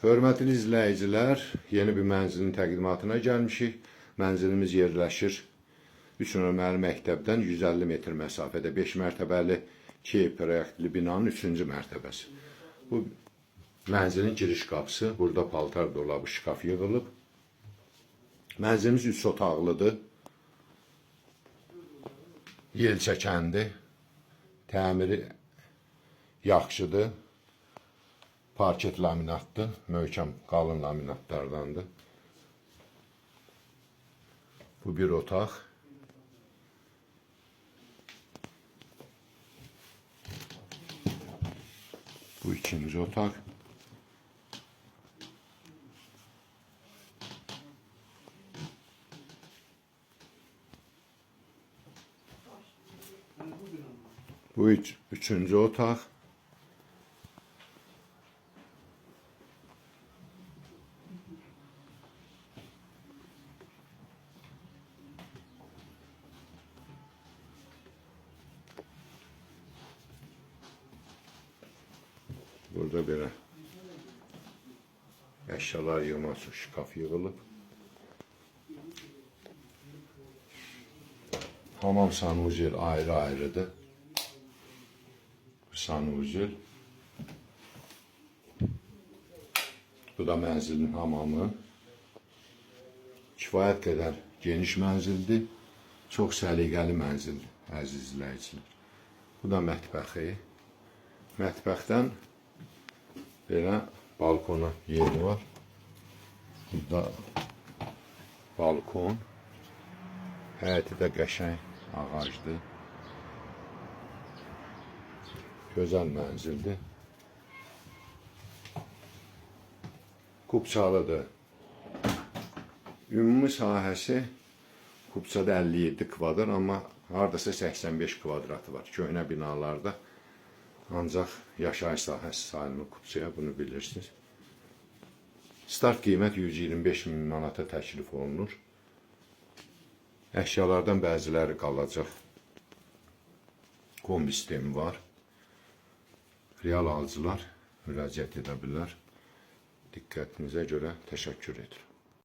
Hörmətli izləyicilər, yeni bir mənzilin təqdimatına gəlmişik. Mənzilimiz yerləşir 3 nömrəli məktəbdən 150 metr məsafədə 5 mərtəbəli K proyektli binanın 3-cü mərtəbəsi. Bu mənzilin giriş qapısı. Burada paltar dolabı, şkaf yığılıb. Mənzilimiz 3 otaqlıdır. Yel çəkəndir. Təmiri yaxşıdır. Parket laminatdır. Möhkəm, qalın laminatlardandır. Bu bir otaq. Bu ikinci otaq. Bu üçüncü otaq. Burada belə əşyalar yığmaq üçün şkaf yığılıb. Hamam sanuzel ayrı-ayrıdır. Bu sanuzel. Bu da mənzilin hamamı. Kifayət qədər geniş mənzildir. Çox səliqəli mənzildir, əziz izləyicilər. Bu da mətbəxi. Mətbəxdən belə balkona yeri var. Burada balkon. Həyəti də qəşəng ağacdır. Gözəl mənzildir. Kupçalıdır. Ümumi sahəsi Kupçada 57 kvadrat, amma hardasa 85 kvadratı var. Köhnə binalarda ancaq yaşayış sahəsi sayılmır kupçaya, bunu bilirsiniz. Start qiymət 125 min manata təklif olunur. Əşyalardan bəziləri qalacaq. Kombi sistemi var. Real alıcılar müraciət edə bilər. Diqqətinizə görə təşəkkür edirəm.